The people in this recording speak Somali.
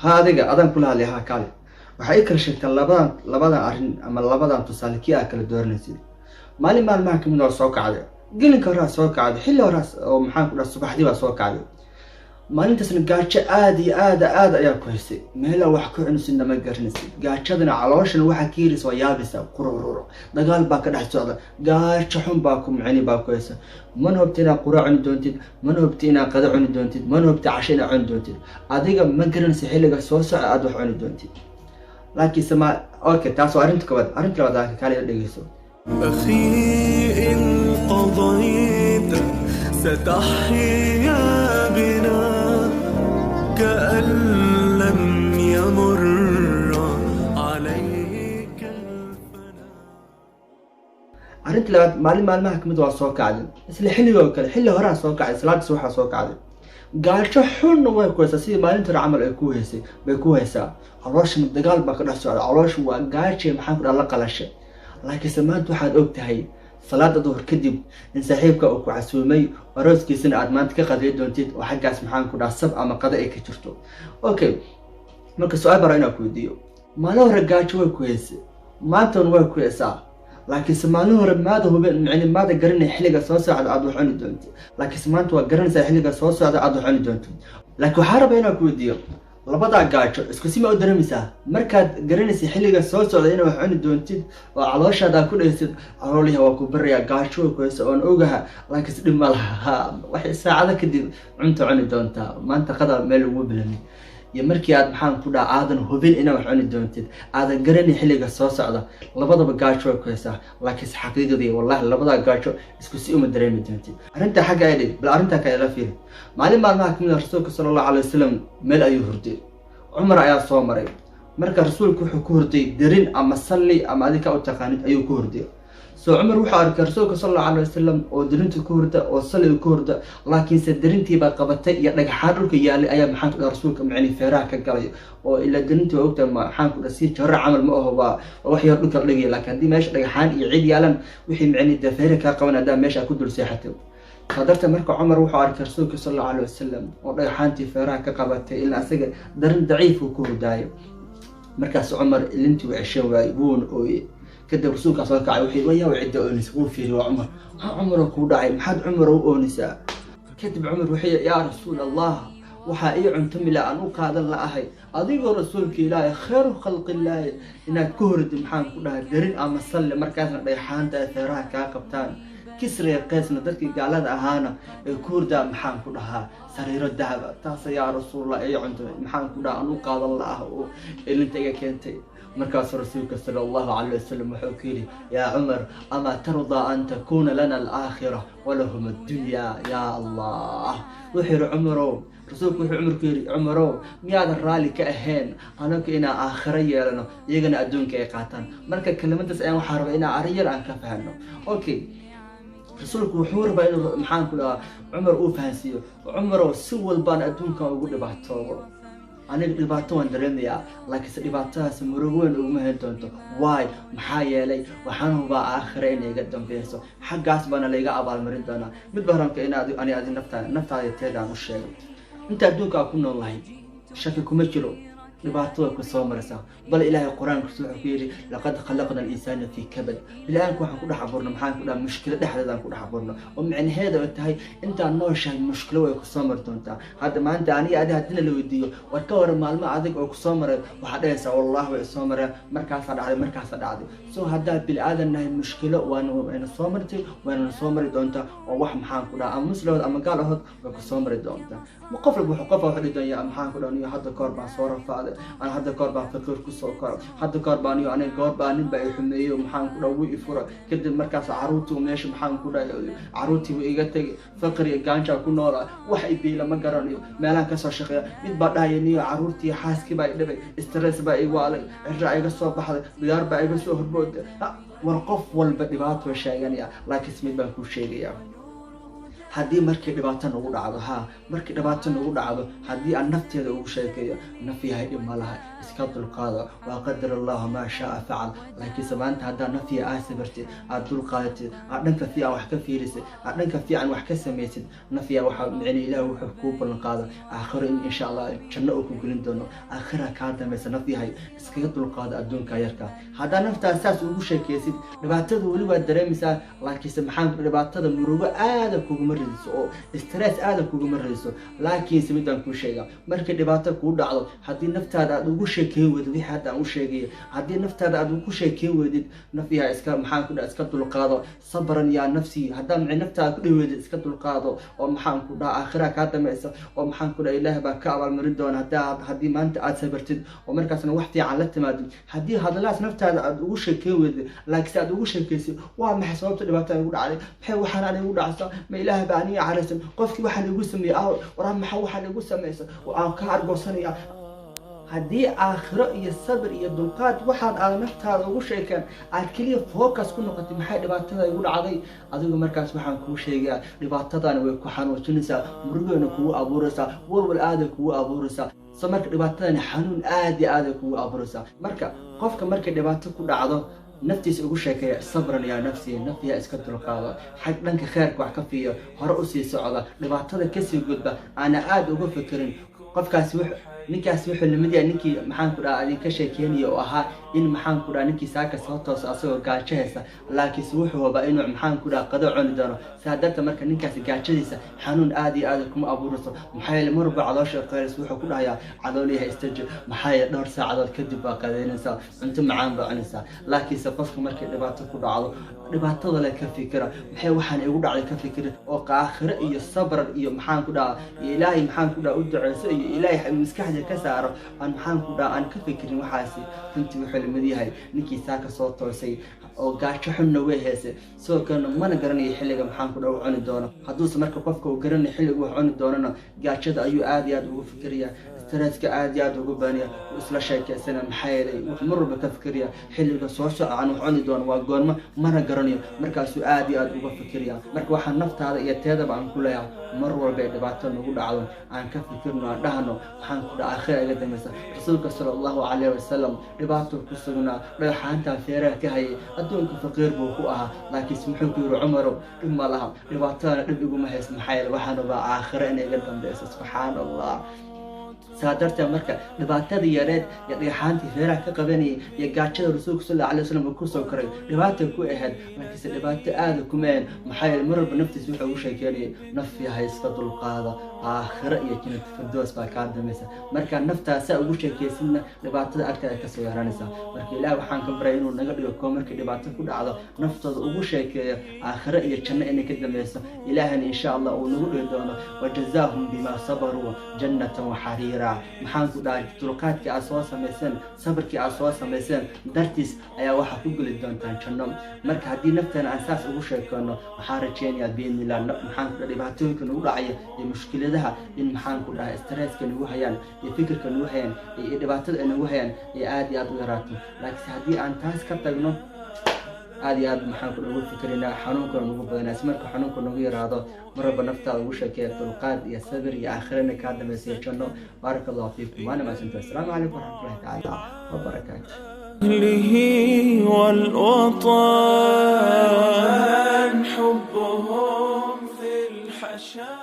Ha, adiga adaan kula hadlay. Ha, kaale, waxaa ii kala sheegtaa labadan arrin ama labadan tusaale kii aa kala dooranaysid. Maalin maalmaha kamid waa soo kacday, gelinka horaa soo kacday, xilli horaa oo, maxaan ku dhaha, subaxdii baa soo kacday. Maalintaasna gaajo aada iyo aada aada ayaa ku haysay. Meelaa wax ku cunisidna ma garanaysid. Gaajadana calooshana waxaa ka yaraysa waa yaabaysaa. Qurururo dagaal baa ka dhex socda. Gaajo xun baa ku micni baa ku haysa. Mana hubti inaad quraac cuni doontid, mana hubti inaad qado cuni doontid, mana hubti casho inaad cuni doontid. Adiga ma garanaysa xilliga soo socda aada wax cuni doontid. Laakiinse ma, okay, taas waa arrinta koowaad. Arrinta labaad kaale dhegeyso. أخي إن قضيت ستحيا بنا كأن لم يمر عليك الفناء. Arrinta labaad, maalin maalmaha kamid waa soo kacday isla xilligoo kale, xilli horaa soo kacday, salaadii subaxaa soo kacday. Gaajo xunna way ku haysaa, sidii maalinta hore camal ay ku haysay bay ku haysaa. Calooshana dagaal baa ka dhex socda. Caloosha waa gaaje, maxaan ku dhaha, la qalashay. Laakiinse maanta waxaad og tahay salaada duhur kadib in saaxiibka uu ku casuumay arooskiisana aad maanta ka qadey doontid, oo xaggaas, maxaan ku dhaha, sab ama qada ay ka jirto. Okay, marka su-aal bara inaan ku weydiiyo: maalin hore gaajo way ku haysay, maantana way ku haysaa. Laakiinse maalin hore maada hubin, micni maada garanay xilliga soo socda aad wax cuni doonto. Laakiinse maanta waa garanaysaa xilliga soo socda aad wax cuni doonto. Laakiin waxaa rabaa inaan ku weydiiyo: labadaa gaajo isku si ma u dareemaysaa markaad garanaysa xilliga soo socda inaad wax cuni doontid oo calooshaada ku dhaysid, caloolyaha waa ku barayaa, gaajo way ku haysa oon ogaha, laakiinse dhib ma laha, waxay saacado kadib cunta cuni doontaa, maanta qada meel ugu bilamay, iyo markii aad, maxaan ku dhaha, aadan hubin inaad wax cuni doontid, aadan garanay xilliga soo socda? Labadaba gaajo way ku haysaa, laakiinse xaqiiqdii, wallahi, labadaa gaajo isku si uma dareemi doontid. Arrinta xagga ay dhig, bal arrintaa kale la fiiri. Maalin maalmaha kamid ah Rasuulka sala Allahu alay wasalam meel ayuu hurday. Cumar ayaa soo maray. Marka Rasuulku wuxuu ku hurday derin ama salli ama adika u taqaanid ayuu ku hurday. So Cumar wuxuu arkay Rasuulka sal Allahu alay wasalam oo derinta ku hurda oo salliga ku hurda, laakiinse derintiibaa qabatay iyo dhagaxaan dhulka yaalay ayaa, maxaan ku dhaha, Rasuulka macni feeraha ka galay. Oo ilaa derintii waa ogtahay, maxaan ku dhaha, si jaro camal ma aho, waa wax yar dhulka la dhigaya. Laakiin haddii meesha dhagaxaan iyo ciid yaalan, wixii macni dee feere kaa qaban haddaa meesha ku dul seexatay. Saa darteed marka Cumar wuxuu arkay Rasuulka sal Allahu alay wasalam oo dhagaxaantii feeraha ka qabatay, ilaa asaga darin daciif uu ku hurdaayo. Markaas Cumar ilintii uu ceshan waayey, wuuna ooyey. Kadib Rasuulkaa soo kacay, wuxuu wayaa cidda oonaysa. Wuu fiiriy, waa Cumar. Maxaa Cumar kuu dhacay? Maxaad Cumar u oonaysaa? Kadib Cumar wuxuu yidhi: "Yaa Rasuul Allah, waxaa ii cuntamila aan u qaadan la'ahay adigoo Rasuulka Ilaahay, khayru khalqillaahi, inaad ku hordi, maxaan ku dhahay, darin ama salli, markaasna dhagxaanta ay feeraha kaa qabtaan, Kisriya Qaysna, dadkii gaalada ahaana, ay ku hurdaa, maxaan ku dhahaa, sariiro dahaba. Taas yaa Rasuulallah ii cuntamay, maxaan ku dhaha, aan u qaadan la'ah oo ilinta iga keentay." Markaasuu Rasuulka sala Allahu calayh wasalam wuxuu ku yidhi: "Yaa Cumar, amaa tardaa an takuuna lana alaakhira walahum addunya?" Yaa Allah, wuxuu yidhi: "Cumarow," Rasuulku wuxuu Cumar ku yidhi: "Cumarow, miyaadan raalli ka ahayn anagu inaan aakhiro yeelano, iyagana adduunka ay qaataan?" Marka kelimadaas ayaan waxaa rabaa inaan arrin yar aan ka fahano. Okay, Rasuulku wuxuu rabaa inuu, maxaan ku dhahaa, Cumar uu fahansiiyo: Cumarow, si walbaan adduunkan ugu dhibaatoobo, aniga dhibaato waan dareemayaa, laakiinse dhibaatadaas murugo weyn uguma heli doonto. Waay? Maxaa yeelay waxaan hubaa aakhira inay iga dambeyso, xaggaas baana laiga abaalmarin doonaa. Mid ba haramka in ani adi naftaada teedaan u sheego: inta adduunka aan ku nool lahay, shaki kuma jiro, dhibaato way ku soo maraysaa. Bal Ilaahay Qur-aankiisa wuxuu ku yidhi: "Laqad khalaqna al-insaana fii kabad." Bili-aanka waxaan ku dhex abuurna, maxaan ku dhaha, mushkilo dhexdeeda aan ku dhex abuurno, oo micnaheeda ay tahay intaan nooshahay mushkilo way kusoo mari doontaa. Hadda maanta aniga adi haddina la weydiiyo: "War ka waran maalmo adag oo kusoo maray?" Waxaad dhahaysaa: "Wallahi, way soo mareen, markaasaa dhacday, markaasaa dhacday." So haddaa bili-aadan nahay, mushkilo waana wayna soo martay, waynana soo mari doontaa. Oo wax, maxaan ku dhaha, ama muslim ama gaal ahood, way kusoo mari doontaa. Qof walba wuxuu qof wuxuu dhihi doonyaa, maxaan ku dhaha, niyo hadda kahor baan soo rafaaday, ana hadda kahor baan faqiir kusoo koro, hadda kahor baan niyo aniga goor baa nin baa i xumeeyey, maxaan ku dhaha, wuu i fura. Kadib markaas caruurtii meesha, maxaan ku dhahay, caruurtii wuu iga tegay, faqri iyo gaanja ku noola, wax i biila ma garanayo, meelahan kasoo shaqeeya. Mid baa dhahaya: "Niyo caruurtii, xaaskii baa i dhibay, stress baa i waalay, cirra iga soo baxday, bidaar baa iga soo horbooday." War, qof walba dhibaato sheeganaya, laakiinse mid baan kuu sheegayaa. Haddii markii dhibaato nagu dhacdo, haa, markii dhibaato nagu dhacdo, haddii aan nafteeda ugu sheekeeyo, "Naf yahay, dhib ma laha, iska dulqaado, waa qadar Allahu maa shaa facal." Laakiinse maanta haddaa nafya aad sabirtid, aad dulqaadatid, aad dhanka fiican wax ka fiirisid, aad dhanka fiican wax ka samaysid, nafya waxaa micni Ilaah wuxuu kuu ballan qaada aakhiro in insha Allah janno uu ku gelin doono. Aakhira kaa dambaysa. Naf yahay, iskaga dulqaado adduunka yarka. Haddaa naftaas saas ugu sheekeysid, dhibaatada weli waad dareemaysaa, laakiinse maxaan dhibaatada murugo aada kuguma ridiso oo stress aada kuguma ridiso. Laakiinse midaan kuu sheega, markii dhibaato kuu dhacdo, haddii naftaada aad ugu sheekeyn weydid wixii hadda aan u sheegaya, haddii naftaada aad ugu sheekeyn weydid, "Naf yahay, iska maxaan ku dhaha, iska dulqaado, sabran yaa nafsi," haddaa mici naftaada ku dhihi weydid "Iska dulqaado oo maxaan ku dhaha, aakhira kaa dambaysa oo maxaan ku dhaha, Ilaah baa ka abaalmarin doona haddii maanta aad sabirtid oo markaasna wax fiican la timaadid," haddii hadalahaas naftaada aad ugu sheekeyn weydid, laakiinse aad ugu sheekeysid, "Waa maxay sababta dhibaatada igu dhacday? Maxay waxaan aan igu dhacsa? Ma Ilaah baa aniga caraysan? Qofkii waxaan igu sameeyey aaw? Waraa, maxaa waxaan igu samaysa oo aan ka argoosanaya?" Haddii aakhiro iyo sabir iyo dulqaad waxaad aad naftaada ugu sheekeen, aad keliya focus ku noqotay, "Maxay dhibaatada igu dhacday?" adigu markaas waxaan kuu sheegayaa, dhibaatadani way ku xanuujinaysaa, murugayna kugu abuuraysaa, walwal aaday kugu abuuraysaa. So marka dhibaatadani xanuun aad iyo aaday kugu abuuraysaa. Marka qofka markay dhibaato ku dhacdo naftiisa ugu sheekeeya, "Sabran yaa nafsi, naftiya iska dulqaado," xag dhanka kheerka wax ka fiiyo, hore usii socda, dhibaatada kasii gudba, aana aada uga fekerin, qofkaasi ninkaasi wuxuu lamid yahay ninkii maxaan ku dhaha idinka sheekeynaya oo ahaa in maxaan ku dhaha ninkii saaka soo toosa asagoo gaajo haysa, laakiinse wuxuu hubaa inuu maxaan ku dhaha qado cuni doono. Saa darteed marka ninkaasi gaajadiisa xanuun aad iyo aad kuma abuurayso. Maxaa yeele marba caloosha qaylis, wuxuu ku dhahayaa, "Caloolyaha istaji, maxaa yeele dhowr saacadood kadib baa qadaynaysaa, cunto macaan baa cunaysaa." Laakiinse qofka markay dhibaato ku dhacdo, dhibaatada le ka fikira, "Maxay waxaan igu dhacday?" ka fikira, oo aakhiro iyo sabr iyo maxaan ku dhaha iyo Ilaahay maxaan ku dhaha u duceyso iyo Ilaahay maskaxda ka saaro, aan maxaan ku dhaha aan ka fikirin waxaasi, runtii wuxuu lamid yahay ninkii saaka soo toosay oo gaajo xunna way heysay, sidoo kalena mana garanayo xilliga maxaan ku dhaha u cuni doono. Hadduuse marka qofka uu garanayo xilliga wax cuni doonona, gaajada ayuu aad iyo aad ugu fikiraya, stresska aad iyo aad ugu baanaya, wuu isla sheekeysana. Maxaa yeelay wuxuu mar walba ka fikiraya xilliga soo soco aan wax cuni doono waa goormo, mana garanayo, markaasuu aad iyo aad uga fikiraya. Marka waxaan naftaada iyo teedaba aan ku leeyahay, mar walba ay dhibaato nagu dhacdo, aan ka fikirno, aan dhahno, "Maxaan ku dhaha, aakhira iga dambaysa." Rasuulka sala Allahu calayhi wasalam dhibaato ku sugnaa, dhagaxaantaa feeraha ka hayay, adduunka faqiir buu ku ahaa, laakiinse muxuu ku yiri? "Cumarow, dhib ma laha, dhibaatadana dhib iguma hayso, maxaa yeele waxaan ubaa aakhira inay iga dambayso." Subxaan Allah. Saa darteed marka dhibaatada yareed iyo dhagaxaantii feeraha ka qabanayay iyo gaajada rasuulka sal Alla alay wasalam uu kusoo koray dhibaata ku ahayd, laakiinse dhibaato aada kuma ahayn. Maxaa yeele mar walba naftiisa wuxuu ugu sheekeynayay, "Naf yahay, iska dulqaada, aakhiro iyo jannat firdows baa kaa dambaysa." Marka naftaas saa ugu sheekaysidna, dhibaatada agtaada kasoo yaraanaysa. Marka Ilaah waxaan ka baryay inuu naga dhigo kuwa markii dhibaato ku dhacdo naftooda ugu sheekeeyo aakhiro iyo janno inay ka dambayso. Ilaahana insha Allah uu nagu dhihi doono, "Wajazaahum bimaa sabaruu jannatan wa xariira." Maxaan ku dhahay, dulqaadkii aad soo samayseen, sabarkii aad soo samayseen dartiis ayaa waxaa ku geli doontaan janno. Marka haddii nafteena aan saas ugu sheekeyno, waxaan rajeynayaa biidnillah maxaan ku dhahay, dhibaatooyinka nagu dhacaya iyo mushkiladaha in maxaan ku dhahay, stresska nagu hayaan iyo fikirka nagu hayaan iyo dhibaatada ay nagu hayaan ay aad iyo aad u yaraato. Laakiinse haddii aan taas ka tagno, aad iyo aad maxaan ku ugu fikrinaa, xanuunkana nagu badanaa. Si marka xanuunka nagu yaraado, mar walba naftaada ugu sheekeeya dulqaad iyo sabir iyo aakhirana kaa dambaysa janno. Baaraka Allahu fiikum, waana mahadsantahay. Asalaamu calaykum waraxmatullahi tacaala wabarakaatu. أهله والوطن حبهم في الحشا.